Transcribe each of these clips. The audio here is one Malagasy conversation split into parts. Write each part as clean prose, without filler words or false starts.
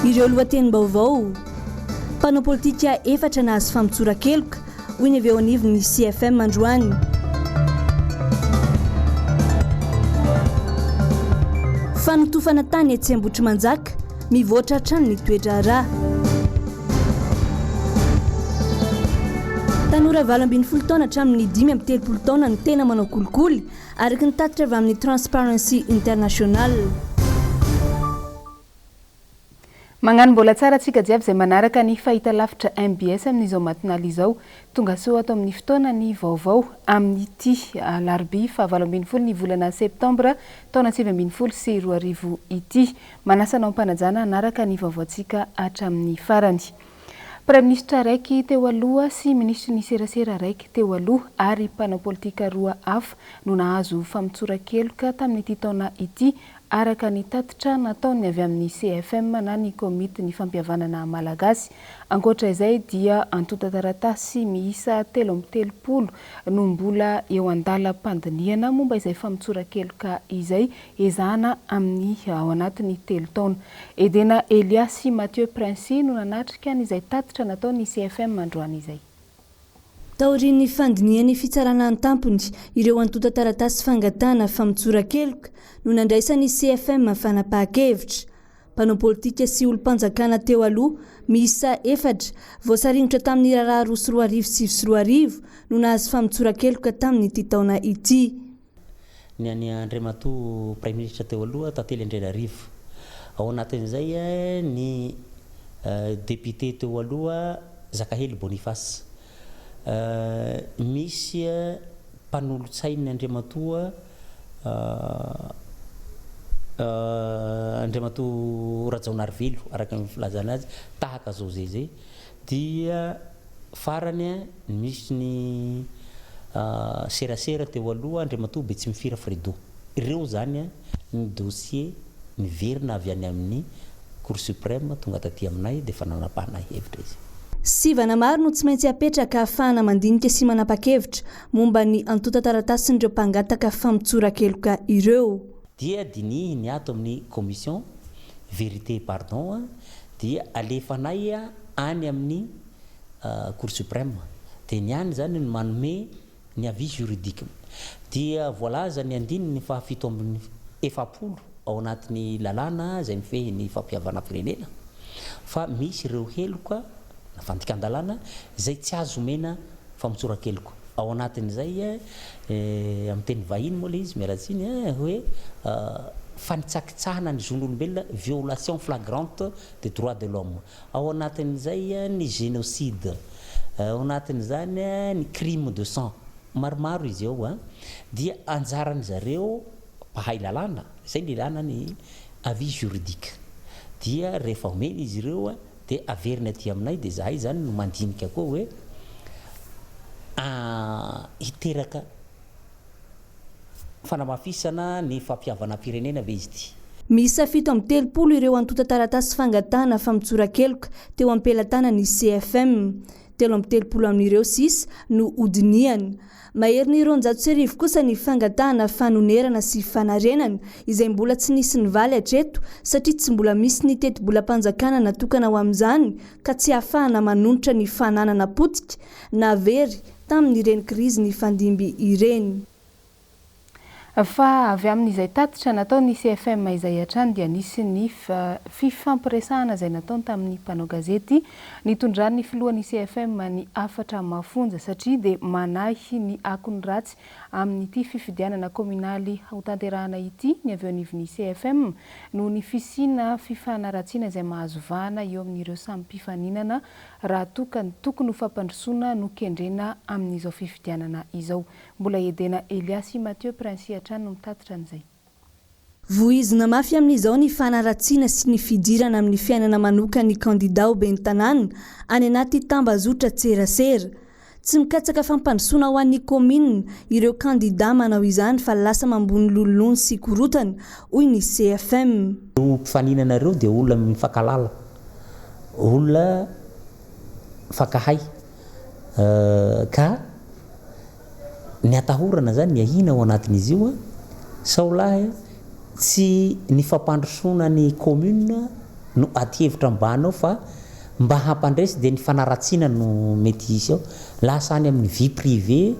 Ireo lohatenim-baovao, Mpanao politika efatra nahazo famotsoran-keloka, hoy ny avy eo anivon'ny CFM androany. Fanotofana tany etsy Ambohitrimanjaka, mivoatra hatrany ny toe-draharaha. Tanora 18 taona hatramin'ny 35 taona no tena manao kolikoly, araka ny tatitra avy amin'ny Transparency International. Magnano mbola tsara antsika jiaby izay manaraka ny fahitalavitra mbs amin'izao matinaly izao. Tongasoa ato amin'ny fotoana ny vaovao amin'ity alarobia faha 18 ny volana septambra taona 2019 ity. Manasa anao am-panajana hanaraka ny vaovaontsika hatramin'ny farany. Praiminisitra araiky teo aloha sy minisitry ny serasera araiky teo aloha ary mpanao politika roa hafa no nahazo famotsoran-keloka tamin'ity taona ity araka ny tatitra nataon'ny avy amin'ny CFM na ny Komitin'ny Fampihavanana Malagasy. Ankoatra izay dia antontan-taratasy miisa 33 no mbola eo an-dalam-pandinihana momba izay famotsoran-keloka izay ezahana amin'ny ao anatin'ny telo taona. Edena Elia sy Mathieu Princi no nanatrika an'izay tatitra nataon'ny CFM androany izay. Taorian'ny fandinihan'ny Fitsarana an-tampony ireo antontan-taratasy fangatahana famotsoran-keloka no nandraisan'ny CFM fanapahan-kevitra. Mpanao politika sy olom-panjakana teo aloha miisa efatra, voasaringotra tamin'ny raharaha 2002 2009 no nahazo famotsoran-keloka tamin'ity taona ity. Ny an'i Andriamatoa Praiminisitra teo aloha, Tantely Andrianarivo. Ao anatin'izay ny député teo aloha Zakahely Boniface. Misy mpanolotsain'ny Andriamatoa Andriamatoa Rajaonarivelo, araka ny filazana azy, tahaka José izay, dia Farany, nisy ny serasera teo aloha, Andriamatoa Betsimifira Fredo. Ireo izany ny dossier niverina avy any amin'ny Cour Suprême tonga taty aminay dia efa nanapahana hevitra izy. Sivana maro no tsy maintsy apetraka ahafahana mandinika sy manapa-kevitra momba ny antontan-taratasin'ireo mpangataka famotsoran-keloka ireo. Dia dinihiny ato amin'ny commission vérité et pardon dia alefanay any amin'ny Cour suprême dia ny any izany no manome ny avis juridique dia voalaza ny andininy faha 47 ao anatin'ny lalàna izay mifehy ny fampihavanam-pirenena fa misy ireo heloka na fandikan-dalàna izay tsy azo omena famotsoran-keloka ao anatin'izay amin'ny teny vahiny moa ilay izy miala tsiny hoe fanitsakitsahana ny zon'olombelona violation flagrante des droits de l'homme Ao anatin'izay ny génocide, ao anatin'izany ny crime de sang, maromaro izy ao, dia anjaran'ny zareo mpahay lalàna, izay no ilana ny avis juridique, dia rehefa omena izy ireo dia averiny aty aminay dia izahay izany no mandinika koa hoe hiteraka Fanamafisana ny fampihavanam-pirenena ve izy ity? Miisa 37 ireo antontan-taratasy fangatahana famotsoran-keloka teo am-pelatanan'ny CFM. 33 amin'ireo sisa no hodinihana. Maherin'ny 1200 kosa ny fangatahana fanonerana sy fanarenana, izay mbola tsy nisy nivaly hatreto satria tsy mbola misy ny tetibolam-panjakana natokana ho amin'izany ka tsy ahafahana manonitra ny fananana potika na very tamin'ireny krizy nifandimby ireny. Fa avy amin'izay tatitra nataon'ny CFM izay hatrany dia nisy ny fifampiresahana izay nataony tamin'ny mpanao gazety nitondran'ny filohan'ny CFM ny hafatra mafonja satria dia manahy ny akony ratsy amin'ity fifidianana kaominaly hotanterahana ity ny avy eo anivon'ny CFM noho ny fisiana fifanaratsiana izay mahazo vahana eo amin'ireo samy mpifaninana raha toa ka ny tokony ho fampandrosoana no kendrena amin'izao fifidianana izao. Mbola Edena Elia sy Mathieu Princi hatrany no mitatitra an'izay. Vohizina mafy amin'izao ny fanaratsiana sy ny fidirana amin'ny fiainana manokan'ny kandida ho ben'ny tanàna any anaty tambazotran-tserasera. Tsy mikatsaka fampandrosoana ho an'ny kaominina ireo kandida manao izany fa lasa mambony lololony sy korotana, hoy ny CFM. Ireo mpifaninana ireo dia olona mifankahalala, olona mifankahay ka ny atahorana izany, ny ahiana ao anatin'izy io sao lahy tsy ny fampandrosoana ny commune. no adihevitra ambany ao fa mba hampandresy dia ny fanaratsiana no mety hisy ao. Lasa any amin'ny vie privée,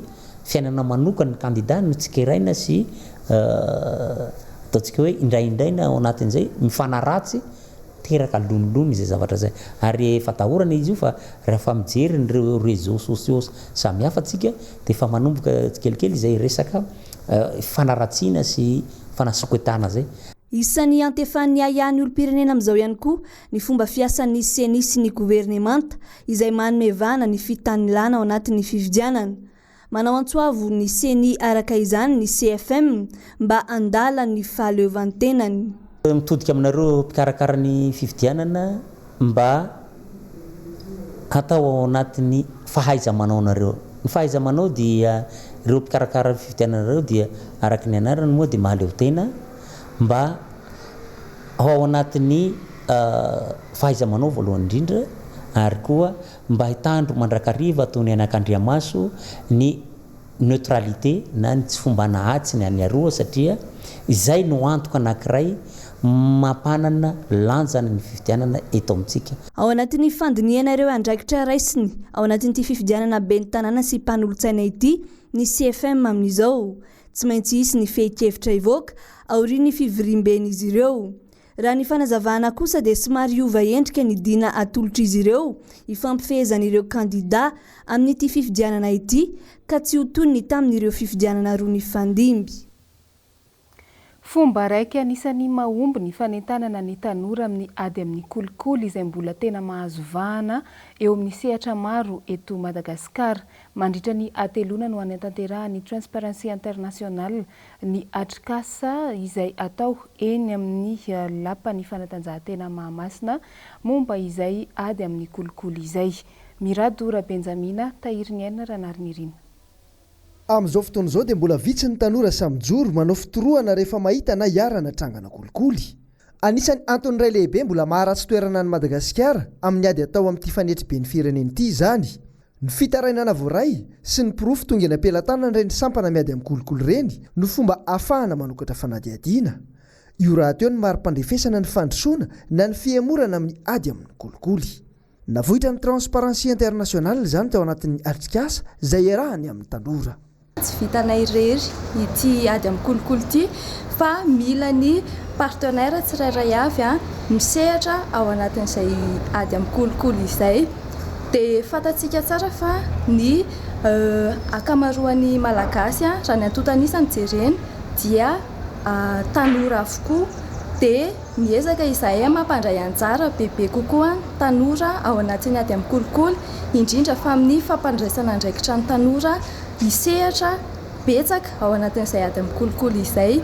fiainana manokana ny kandida no tsikeraina sy ataontsika hoe indraindraina ao anatin'izay mifanaratsy, teraka lonilony izay zavatra izay. Ary efa atahorana izy io fa rehefa mijery an'ireo réseaux sociaux samihafa tsika dia efa manomboka tsikelikely izay resaka fanaratsiana sy fanasoketana izay. Isan'ny iantefan'ny ahiahin'ny olom-pirenena amin'izao ihany koa ny fomba fiasan'ny Ceni sy ny governemanta izay manome vahana ny fitanilana ao anatin'ny fifidianana. Manao antso avo ny Ceni araka izany ny CFM mba handala ny fahaleovantenany. Mitodika aminareo mpikarakara ny fifidianana mba hatao ao anatin'ny fahaiza-manaonareo. Ny fahaiza-manao dia ireo mpikarakara ny fifidianana ireo dia araka ny anarany moa dia mahaleo tena mba ho ao anatin'ny fahaiza-manao voalohany indrindra ary koa mba hitandro mandrakariva toy ny anakandriamaso ny neutralité na ny tsy fombana atsy na ny aroa satria izay no antoka anankiray mampanana lanjany ny fifidianana eto amintsika. Ao anatin'ny fandinihana ireo andraikitra raisiny ao anatin'ity fifidianana ben'ny tanàna sy mpanolotsaina ity ny CFM amin'izao. Tsy maintsy hisy ny fehin-kevitra hivoaka aorian'ny fivoriamben'izy ireo. Raha ny fanazavana kosa dia somary hiova endrika ny dina atolotr'izy ireo hifampifehezan'ireo kandida amin'ity fifidianana ity ka tsy ho toy ny tamin'ireo fifidianana roa nifandimby. Fomba raika anisan'ny mahomby ny fanentanana ny tanora amin'ny ady amin'ny kolikoly izay mbola tena mahazo vahana eo amin'ny sehatra maro eto Madagasikara. Mandritra ny hateloana no hanatanterahan'ny Transparency International ny atrikasa izay atao eny amin'ny Lapan'ny fanatanjahantena Mahamasina momba izay ady amin'ny kolikoly izay. Mirado Rabenjamina, Tahiriniaina Ranarinirina. Amin'izao fotoana izao dia mbola vitsy ny tanora samy mijoro manao fitorohana rehefa mahita na iharana trangana kolikoly. Anisan'ny antony iray lehibe mbola maharatsy toerana an'i Madagasikara amin'ny ady atao amin'ity fanetriben'ny firenena ity izany. Ny fitarainana voaray sy ny porofo tonga eny am-pelatanan'ireny sampana miady amin'ny kolikoly ireny no fomba ahafahana manokatra fanadihadiana. Io rahateo ny mari-pandrefesana ny fandrosoana na ny fihemorana amin'ny ady amin'ny kolikoly. Navoitran'ny Transparency International izany tao anatin'ny atrikasa izay iarahany amin'ny tanora. Tsy vitanay irery ity ady amin'ny kolikoly ity fa mila ny partenaires tsirairay avy misehatra ao anatin'izay ady amin'ny kolikoly izay. Dia fantatsika tsara fa ny ankamaroan'ny Malagasy raha ny antontan'isa no jerena dia tanora avokoa. Dia miezaka izahay mampandray anjara bebe kokoa ny tanora ao anatin'ny ady amin'ny kolikoly, indrindra fa amin'ny fampandraisana andraikitra ny tanora Hisehatra betsaka ao anatin'izay ady amin'ny kolikoly izay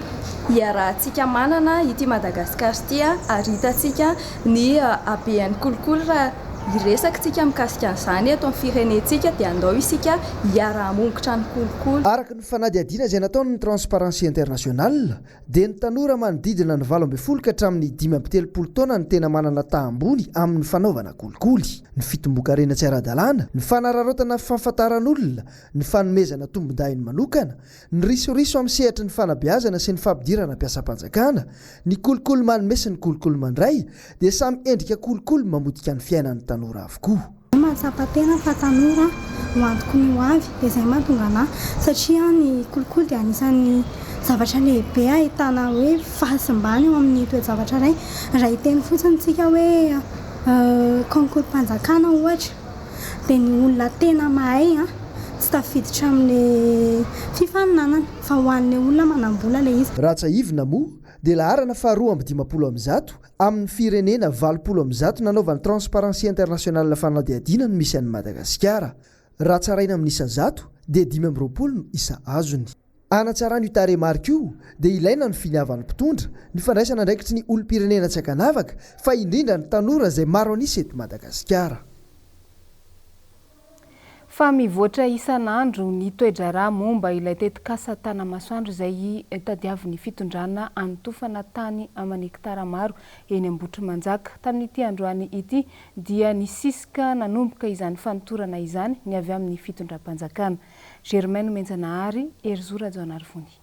iarahantsika manana ity Madagasikara ity ary hitantsika ny habean'ny kolikoly raha hiresaka isika mikasika an'izany eto amin'ny firenentsika dia andao isika hiara-hamongotra ny kolikoly. Araka ny fanadihadiana izay nataon'ny Transparency International dia ny tanora manodidina ny 18 ka hatramin'ny 35 taona no tena manana taha ambony amin'ny fanaovana kolikoly. Ny fitomboan-karena tsy ara-dalàna, ny fanararaotana fahafantaran'olona, ny fanomezana tombondahiny manokana, ny risoriso amin'ny sehatry ny fanabeazana sy ny fampidirana mpiasam-panjakana, ny kolikoly manome sy ny kolikoly mandray dia samy endrika kolikoly mamotika ny fiainan'ny tanora avokoa. Izaho mahatsapa tena fa tanora ho antoky ny ho avy dia izay mahatonga anà satria ny kolikoly dia anisan'ny zavatra lehibe ahitana hoe fahasimbana eo amin'ny toe-javatra iray. Raha hiteny fotsiny isika hoe concours-mpanjakana ohatra dia ny olona tena mahay tsy tafiditra amin'ilay fifaninanana fa ho an'ilay olona manam-bola ilay izy. Raha tsiahivina moa dia laharana faha 152 Amin'ny firenena 180 nanaovan'ny Transparency International fanadihadiana no misy an'i Madagasikara. Raha tsaraina amin'ny isa 100 dia 25 no isa azony. Hanatsarana io tarehimarika io dia ilaina ny finiavan'ny mpitondra, ny fandraisana andraikitry ny olom-pirenena tsy ankanavaka fa indrindra ny tanora izay maro an'isa eto Madagasikara. Fa mivoatra isan'andro ny toe-draharaha momba ilay tetikasa Tanamasoandro izay tadiavin'ny fitondrana hanotofana tany aman'hektara maro eny Ambohitrimanjaka. Tamin'ity androany ity dia nisisika nanomboka izany fanotorana izany ny avy amin'ny fitondram-panjakana. Germain Nomenjanahary, Herizo Rajaonarivony.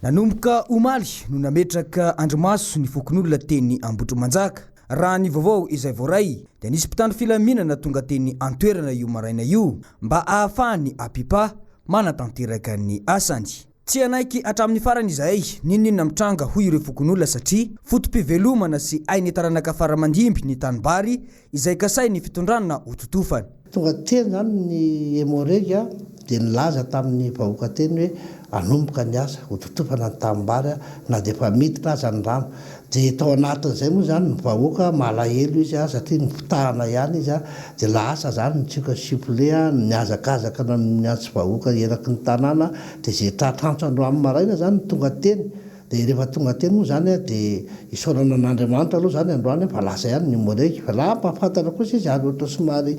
Nanomboka omaly no nametraka andrimaso ny fokonolona teny Ambohitrimanjaka. Raha ny vaovao izay voaray dia nisy mpitandro filaminana tonga teny an-toerana io maraina io mba ahafahan'ny Apipa manatanteraka ny asany. Tsy hanaiky hatramin'ny farany izahay n'inon'inona mitranga hoy ireo fokonolona satria foto-pivelomana sy ain'ny taranaka fara aman-dimby ny tanimbary izay kasain'ny fitondrana hototofana. Tonga teny izany ny Emmo-Reg dia nilaza tamin'ny vahoaka teny hoe hanomboka ny asa, hototofana ny tanimbary na dia efa miditra aza ny rano. Dia tao anatin'izay moa izany ny vahoaka malahelo izy satria nifitahana ihany izy dia lasa izany nitsioka sifflet, nihazakazaka niantso vahoaka eraky ny tanàna dia izay tratra antso androany maraina izany no tonga teny. Dia rehefa tonga teny moa izany dia isaorana an'Andriamanitra aloha izany androany fa lasa ihany ny Moregy fa raha mpahafantatra kosa izy ary ohatra somary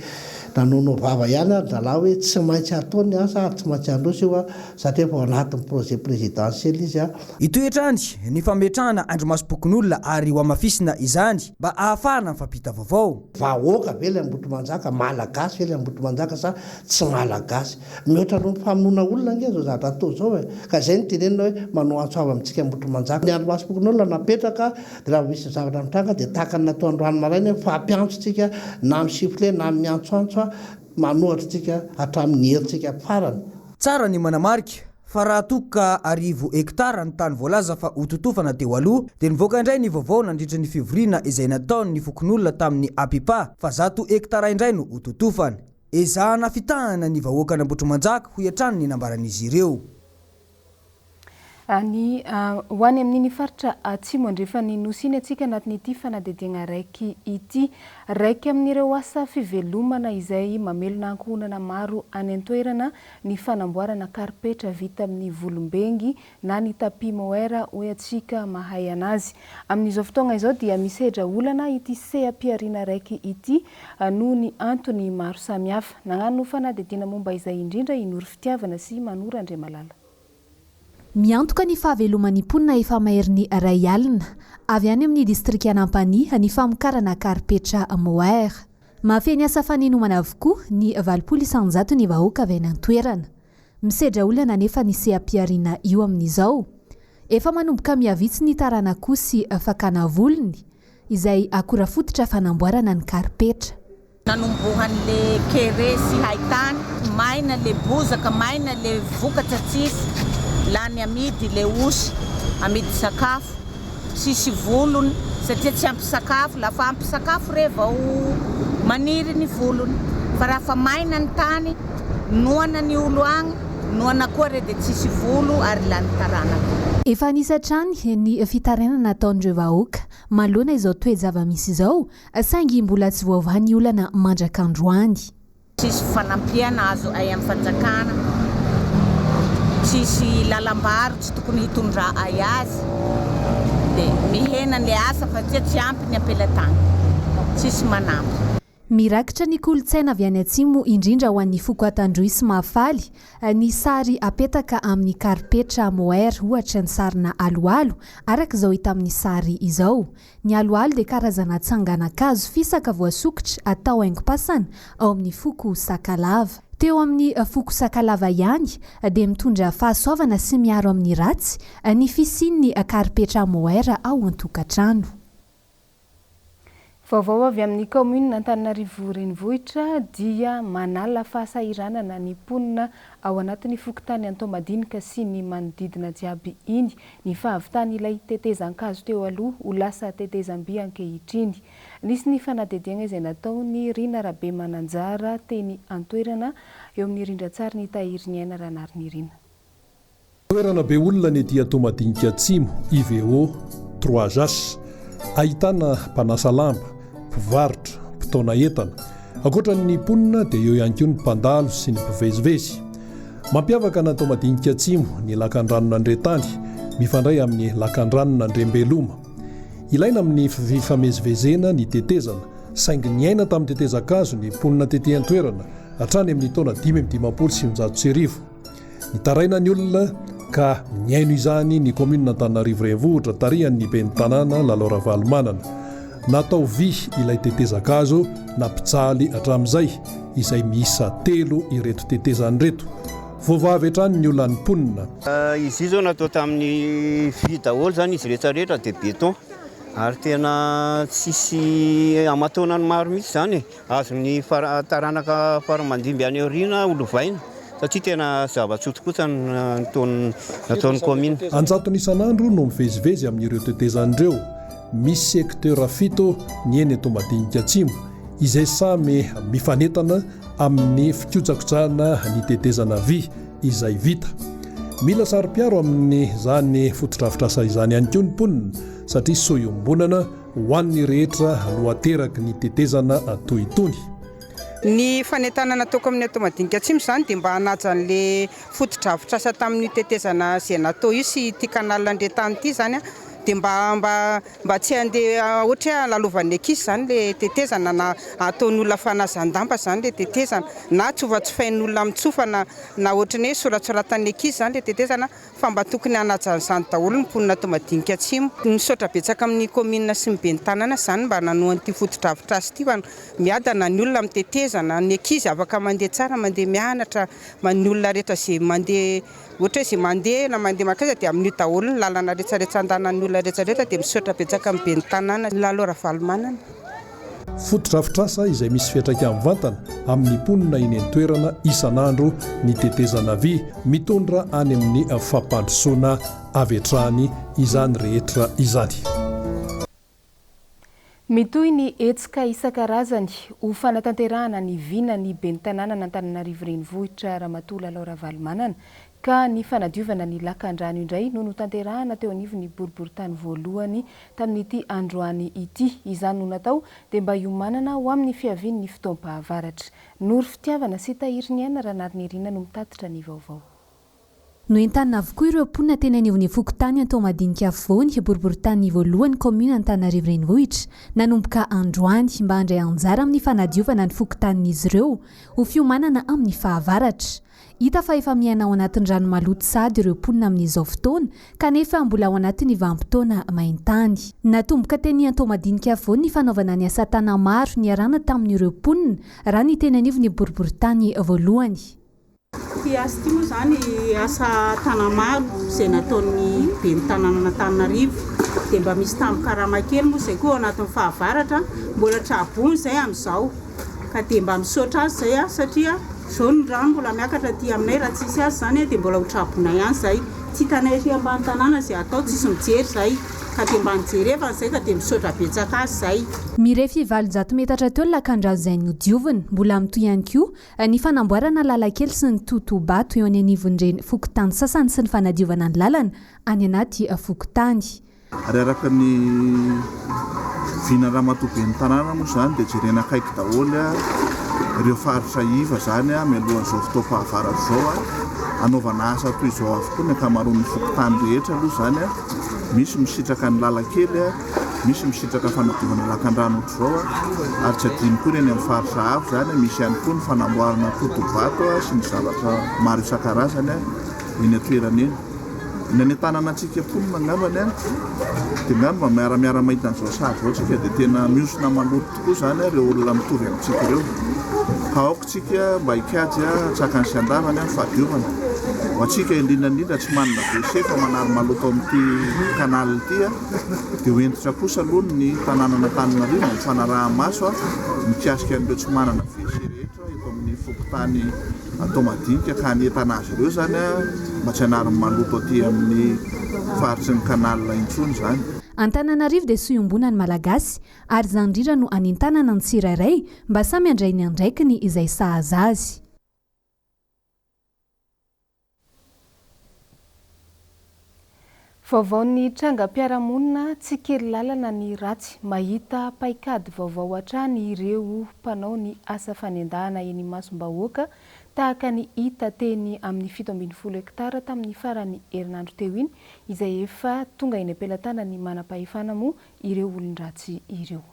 nanaonao vava ihany ary zalahy hoe tsy maintsy hatao ny asa ary tsy maintsy handroso io satria efa ao anatin'ny projet présidentiel izy. Hitohy hatrany ny fametrahana andrimasom-pokonolona ary hohamafisina izany mba hahafahana mifampita vaovao. Vahoaka ve ilay Ambohitrimanjaka? Malagasy ve ilay Ambohitrimanjaka sa tsy Malagasy? Mihoatra noho ny famonoana olona ange izao zavatra atao izao e! Ka izay no tenenina hoe manao antso avo amintsika Ambohitrimanjaka. Ny andrimasom-pokonolona napetraka dia raha vao misy zavatra mitranga dia tahaka ny natao androany maraina hoe mifampiantso tsika na mi-siffler na miantsoantso manohatra tsika hatramin'ny herintsika farany. Tsara ny manamarika fa raha toa ka arivo hektara ny tany voalaza fa hototofana teo aloha dia nivoaka indray ny vaovao nandritra ny fivoriana izay nataon'ny fokonolona tamin'ny Apipa fa zato hektara indray no hototofana. Ezahana fitahana ny vahoakan'Ambohitrimanjaka, hoy hatrany ny nambaran'izy ireo. Any ho any amin'iny faritra atsimo andrefan'ny Nosy iny antsika anatin'ity fanadihadiana raiky ity. Raika amin'ireo asa fivelomana izay mamelona ankohonana maro any an-toerana ny fanamboarana karipetra vita amin'ny volombengy na ny tapis mohair hoy antsika mahay anazy. Amin'izao fotoagna izao dia misedra olana ity seha-pihariana raiky ity noho ny antony maro samihafa. Nagnano fanadihadiana momba izay indrindra i Noro Fitiavana sy Manoro Andriamalala. Miantoka ny fahaveloman'ny mponina efa maherin'ny iray alina avy any amin'ny distrikan'Ampanihy ny famokarana karipetra mohair. Mahafehy ny asa fanenomana avokoa ny 80 isan-jaton'ny vahoaka avy any an-toerana. Misedra olana anefa ny seha-pihariana io amin'izao. Efa manomboka mihavitsy ny taran'akoho sy fakana volony, izay akora fototra fanamboarana ny karipetra. Nanombohan'le kere sy haitany, maina le bozaka, maina le vokatra tsisy, lany amidy le osy, amidy sakafo. Tsisy volony satria tsy ampy sakafo, lafa ampy sakafo re vao maniry ny volony fa raha fa maina ny tany, noana ny olo agny, noana koa re de tsisy volo ary lany taranaka. Efa nisy hatrany ny fitarainana nataon'ireo vahoaka manoloana izao toe-java-misy izao saingy mbola tsy voavaha ny olana mandrak'androany. Tsisy fanampiana azo ay am fanjakana, tsisy lalam-baro tsy tokony hitondra ay azy de mihena ny asa fa tsia tsy ampy ny ampelatagna, tsisy manampy. Mirakitra ny kolontsaina avy any atsimo indrindra ho an'ny foko Antandroy sy Mahafaly ny sary apetaka amin'ny karipetra mohair ohatra ny sarina aloalo araka izao hita amin'ny sary izao. Ny aloalo dia karazana tsanganan-kazo fisaka voasokitra atao haingom-pasana ao amin'ny foko Sakalava. Teo amin'ny foko Sakalava ihany dia mitondra fahasoavana sy miaro amin'ny ratsy ny fisian'ny karipetra mohair ao an-tokantrano. Vaovao avy amin'ny kaominina Antananarivo Renivohitra dia manala fahasahiranana ny mponina ao anatin'ny fokontany Antoamadinika sy ny manodidina jiaby iny ny fahavitan'ilay tetezan-kazo teo aloha ho lasa tetezam-by ankehitriny. Nisy ny fanadihadiana izay nataon'i Rina Rabemananjara teny an-toerana eo amin'ny rindran-tsarin'i Tahiriniaina Ranarinirina. Toerana be olona ny ety Antohomadinika Atsimo, IVO, trois H. Ahitana mpanasa lamba, mpivarotra, mpitaona entana. Ankoatra ny mponina dia eo ihany koa ny mpandalo sy ny mpivezivezy. Mampiavaka an'Antohomadinika Atsimo ny lakandranon'Andriantany, mifandray amin'ny lakandranon'Andriambeloma. Ilaina amin'ny fifamezivezena ny tetezana, saingy niaina tamin'ny tetezan-kazo ny mponina tety an-toerana hatrany amin'ny taona 1955. Nitaraina ny olona ka nihaino izany ny kaominina Antananarivo Renivohitra tarihan'ny ben'ny tanàna Lalao Ravalomanana. Natao vy ilay tetezan-kazo nampijaly hatramin'izay, izay miisa telo ireto tetezana ireto. Voavaha avy hatrany ny olan'ny mponina. Izy io izao natao tamin'ny vy daholo izany izy rehetra rehetra dia béton. Ary tena tsisy aman-taonany maro mihitsy izany e, azon'ny taranaka faramandimby any aoriana ho lovaina satria tena zava-tsoa tokoa ny nataon'ny kaominina. An-jatony isan'andro no mivezivezy amin'ireo tetezana ireo. Misy secteur fito ny eny Antohomadinika Atsimo, izay samy mifanentana amin'ny fikojakojana ny tetezana vy izay vita. Mila saro-piaro amin'izany fotodrafitrasa izany ihany koa ny mponina satria soa iombonana ho an'ny rehetra no ateraky ny tetezana toy itony. Ny fanentanana ataoko amin'ny ato Madinika Atsimo izany dia mba hanaja an'le fotodrafitrasa tamin'io tetezana izay natao io sy ity canal Andriantany ity izany dia mba mba Mba tsy handeha ohatra hoe halalovan'ny ankizy izany ilay tetezana na ataon'olona fanazan-damba izany ilay tetezana na tsofatsofain'olona amin'ny tsofa na na ohatry ny hoe soratsoratan'ny ankizy izany ilay tetezana fa mba tokony hanaja an'izany daholo ny mponina ato Madinika Atsimo. Misaotra betsaka amin'ny kaominina sy ny ben'ny tanàna izany mba nanohana ity fotodrafitrasa ity fa miadana ny olona amin'ny tetezana, ny ankizy afaka mandeha tsara mandeha mianatra, ny olona rehetra izay mandeha Ohatra hoe izay mandeha na mandeha mankaiza dia amin'io daholo ny lalana rehetrarehetra andanan'ny olona rehetrarehetra dia misaotra betsaka amin'ny ben'ny tanàna Lalao Ravalomanana. Fotodrafitrasa izay misy fiantraikany mivantana amin'ny mponina eny an-toerana isan'andro ny tetezana vy mitondra any amin'ny fampandrosoana avy hatrany izany rehetra izany. Mitohy ny hetsika isan-karazany ho fanatanterahana ny vinan'ny ben'ny tanànan'Antananarivo Renivohitra Ramatoa Lalao Ravalomanana ka ny fanadiovana ny lakandrano indray no notanterahana teo anivon'ny boriborintany voalohany tamin'ity androany ity. Izany no natao dia mba hiomanana ho amin'ny fiavian'ny fotoam-pahavaratra. Noro Fitiavana sy Tahiriniaina Ranarinirina no mitatitra ny vaovao. Noentanina avokoa ireo mponina teny anivon'ny fokontany Antohomadinika afovoany, boriborintany voalohany, kaominina Antananarivo Renivohitra, nanomboka androany, mba handray anjara amin'ny fanadiovana ny fokontanin'izy ireo, ho fiomanana amin'ny fahavaratra. Hita fa efa miaina ao anatin'ny rano maloto sahady ireo mponina amin'izao fotoana, kanefa mbola ao anatin'ny vanim-potoana maintany. Natomboka teny Antohomadinika afovoany ny fanaovana ny asa tana-maro niarahana tamin'ireo mponina, raha ny teny anivon'ny boriborintany voalohany. Ity asa ity moa izany asa tanamaro izay nataon'ny ben'ny tanànan'Antananarivo. Dia mba misy tambin-karama kely moa izay koa ao anatin'ny fahavaratra, mbola tra-boina izay amin'izao. Ka dia mba misaotra azy izay aho satria izao ny rano mbola miakatra aty aminay, raha tsisy azy izany dia mbola ho tra-boina ihany izahay. Tsy hitanay aty ambany tanàna izay atao, tsisy mijery izahay. Ka dia mba nijerevana izay ka dia misaotra betsaka azy izay. Mirefy 800 metatra teo ny lakandrano izay nodiovina. Mbola mitohy ihany koa Ny fanamboarana lalan-kely sy ny totoha-bato eo any anivon'ireny fokontany sasany sy ny fanadiovana ny lalana any anaty fokontany. Ary araka ny vinan'i Ramatoa Ben'ny Tanàna moa izany dia jerena akaiky daholo ireo faritra iva izany mialohan'izao fotoam-pahavaratra izao. Hanaovana asa toy izao avokoa ny ankamaroan'ny fokontany rehetra aloha izany. Misy misitraka ny lalan-kely. Misy misitraka fanadiovana lakandrano ohatr'izao ary tsy adino koa ny eny amin'ny faritra avo izany, misy ihany koa ny fanamboarana totobato sy ny zavatra maro isan-karazany eny an-toerana eny. Ny anentanana antsika mponina angambany dia angamba mba miara-miara mahita an'izao sary izao tsika dia tena mihosona maloto tokoa izany ireo olona mitovy amintsika ireo. Ka aoka isika mba hikajy antsakany sy andavany ny fahadiovana. Ho antsika indrindra indrindra tsy manana WC fa manary maloto amin'ity canal ity dia ho hentitra kosa aloha ny tanànan'Antananarivo amin'ny fanaraha-maso mikasika an'ireo tsy manana WC rehetra eto amin'ny fokontany Antohomadinika ka hanentana azy ireo izany mba tsy hanary ny maloto aty amin'ny faritry ny canal intsony izany. Antananarivo dia soa iombonan'ny Malagasy ary izany indrindra no anentanana ny tsirairay mba samy handray ny andraikiny izay sahaza azy. Vaovaon'ny trangam-piarahamonina, tsy kely lalana ny ratsy, mahita paikady vaovao hatrany ireo mpanao ny asa fanendahana eny imasom-bahoaka tahaka ny hita teny amin'ny 17 hektara tamin'ny faran'ny herinandro teo iny, izay efa tonga eny am-pelatanan'ny manam-pahefana moa ireo olon-dratsy ireo.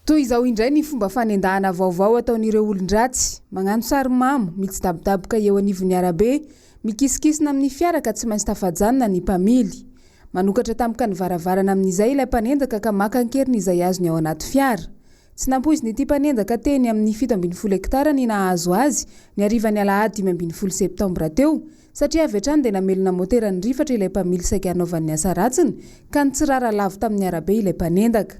Toy izao indray ny fomba fanendahana vaovao ataon'ireo olon-dratsy, mañano sary mamo, mitsidabodaboka eo anivon'ny arabe, mikisikisina amin'ny fiara ka tsy maintsy tafajanona ny mpamily. Manokatra tampoka ny varavarana amin'izay ilay mpanendaka ka maka an-keriny izay azony ao anaty fiara. Tsy nampoizin'ity mpanendaka teny amin'ny 17 hektara ny nahazo azy ny harivan'ny alahady 15 septambra teo, satria avy hatrany dia namelona motera nirifatra ilay mpamily saika hanaovany ny asa ratsiny ka nitsirara lavo tamin'ny arabe ilay mpanendaka.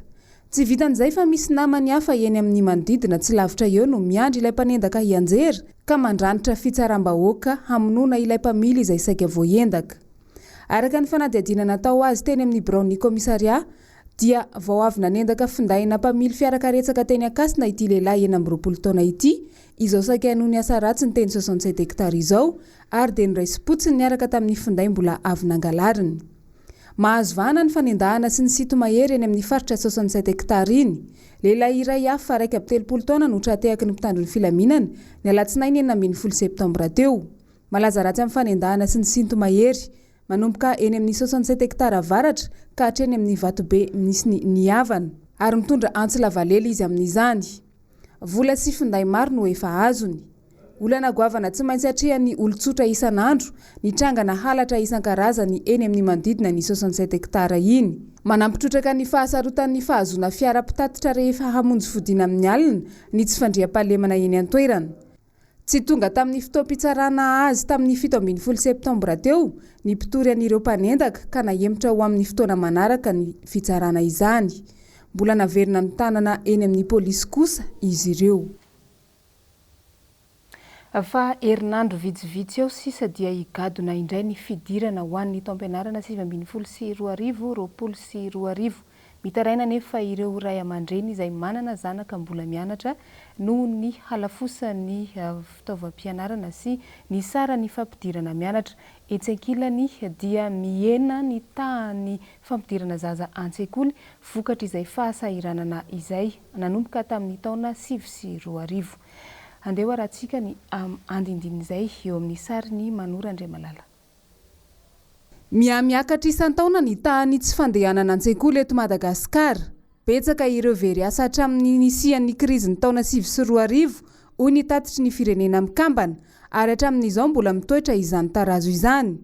Tsy vitan'izay fa misy namany hafa eny amin'ny manodidina tsy lavitra eo no miandry ilay mpanendaka hianjera ka mandranitra fitsaram-bahoaka hamonoana ilay mpamily izay saika voaendaka. Araka ny fanadihadiana natao azy teny amin'ny biraon'ny kaomisarià dia vao avy nanendaka findaina mpamily fiarakaretsaka teny Ankasina ity lehilahy 26 taona ity izao saika hanohy ny asa ratsiny teny 67 hectares izao ary dia noraisim-potsiny niaraka tamin'ny finday mbola avy nangalariny. Mahazo vahana ny fanendahana sy ny sinto-mahery eny amin'ny faritra 67 hectares iny. Lehilahy iray hafa 31 taona no tra-tehaky ny mpitandro ny filaminana ny alatsinainy 16 septambra teo. Malaza ratsy amin'ny fanendahana sy ny sinto-mahery. Manomboka eny amin'ny 67 hectares avaratra ka hatreny amin'ny vatobe misy ny Nihavana. Ary mitondra antsy lavalela izy amin'izany. Vola sy finday maro no efa azony. Olana goavana tsy maintsy atrehan'ny olon-tsotra isan'andro ny trangana halatra isan-karazany eny amin'ny manodidina ny 67 hectares iny. Manampy trotraka ny fahasarotan'ny fahazoana fiara mpitatitra rehefa hamonjy fodiana amin'ny alina ny tsy fandriampahalemana eny an-toerana. Tsy tonga tamin'ny fotoam-pitsarana azy tamin'ny 17 septambra teo ny mpitory an'ireo mpanendaka ka nahemotra ho amin'ny fotoana manaraka ny fitsarana izany. Mbola naverina notanana eny amin'ny polisy kosa izy ireo. Fa herinandro vitsivitsy eo sisa dia higadona indray ny fidirana ho an'ny taom-pianarana 2019 2020. Mitaraina anefa ireo ray aman-dreny izay manana zanaka mbola mianatra noho ny halafosan'ny fitaovam-pianarana sy ny saran'ny fampidirana mianatra. Etsy ankilany dia mihena ny tahan'ny fampidirana zaza an-tsekoly vokatr'izay fahasahiranana izay nanomboka tamin'ny taona 2009. Andeha ho arahantsika ny andindinin'izay eo amin'ny sarin'i Manoro Andriamalala. Mihamiakatra isan-taona ny tahan'ny tsy fandehanana an-tsekoly eto Madagasikara. Betsaka ireo very asa hatramin'ny nisian'ny krizin'ny taona 2009, hoy ny tatitry ny Firenena Mikambana, ary hatramin'izao mbola mitoetra izany tarazo izany.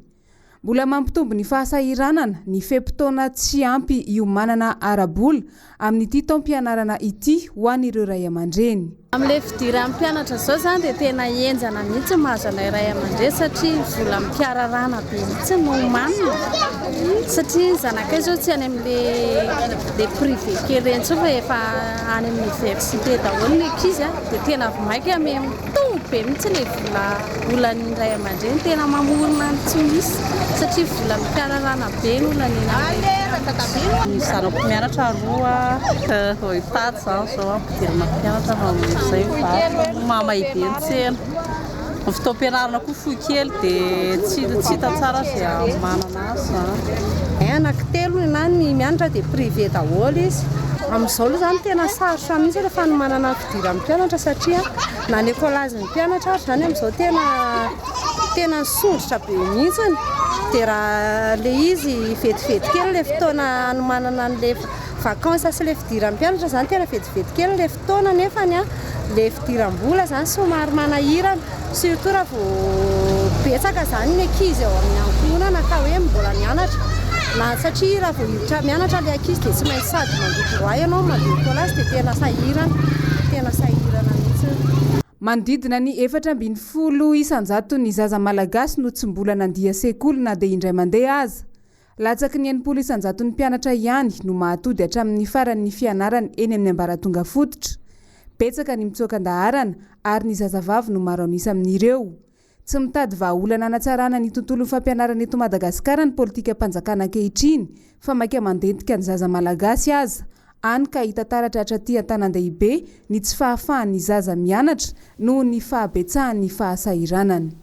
Mbola mampitombo ny fahasahiranana ny fe-potoana tsy ampy hiomanana ara-bola amin'ity taom-pianarana ity ho an'ireo ray aman-dreny. Amin'ilay fidiran'ny mpianatra izao izany dia tena henjana mihitsy ny mahazo anay ray aman-dreny satria vola mikararana be mihitsy no homanina satria ny zanakay izao tsy any amin'ilay privé kely ireny intsony fa efa any amin'ny université daholo ny ankizy dia tena vao mainka mitombo be mihitsy ilay vola olan'ny ray aman-dreny, tena mamorona ny tsy misy satria vola mikararana be no laniana amin'ireny. Ny zanako mianatra roa vao hitady izany izao ampidirana mpianatra fa amin'izay mivarotra mahamay be ny tsena. Ny fotoam-pianarana koa fohy kely dia tsy tsy hita tsara izay hanomanana azy izany. Anankitelo ny anahy ny mianatra dia privé daholo izy. Amin'izao aloha izany tena sarotra mihitsy ilay fanomanana ny fidiran'ny mpianatra satria na ny écolage ny mpianatra ary izany amin'izao tena tena nisondrotra be mihitsy dia raha ilay izy vetivety kely ilay fotoana hanomanana an'ilay vacances sy ilay fidiran'ny mpianatra izany tena vetivety kely ilay fotoana nefany an ilay fidiram-bola izany somary manahirana surtout raha vao betsaka izany ny ankizy ao amin'ny ankohonana ka hoe mbola mianatra na satria raha vao hiditra mianatra ilay ankizy dia tsy maintsy sady mandoa droit ianao mandoa écolage dia tena sahirana tena sahirana mihitsy. Manodidina ny 14 isan-jaton'ny zaza malagasy no tsy mbola nandia sekoly na dia indray mandeha aza. Latsaky ny 60 isan-jaton'ny mpianatra ihany no mahatody hatramin'ny faran'ny fianarany eny amin'ny ambaratonga fototra. Betsaka ny mitsoaka an-daharana ary ny zazavavy no maro an'isa amin'ireo. Tsy mitady vahaolana hanatsarana ny tontolon'ny fampianarana eto Madagasikara ny politikam-panjakana ankehitriny fa mainka mandentika ny zaza malagasy aza, hany ka hita taratra hatraty an-tanan-dehibe ny tsy fahafahan'ny zaza mianatra noho ny fahabetsahan'ny fahasahiranany.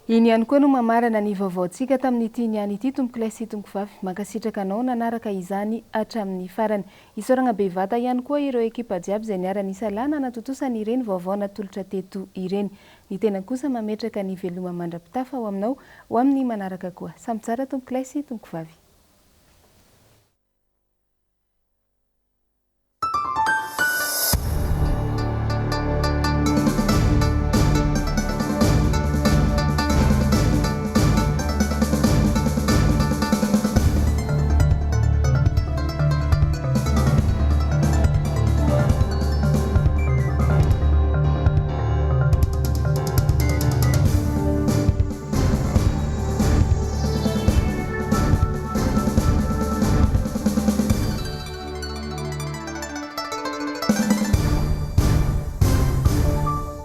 Iny ihany koa no mamarana ny vaovaontsika tamin'ity niany ity tompokolahy sy tompokovavy. Mankasitraka anao nanaraka izany hatramin'ny farany. Isaoragna bevata ihany koa ireo ekipa jiaby izay niara-nisalahy nanatontosa an'ireny vaovao natolotra teto ireny. Ny tena kosa mametraka ny veloma mandra-pitafa ho aminao ho amin'ny manaraka koa. Samy tsara tompokolahy sy tompokovavy.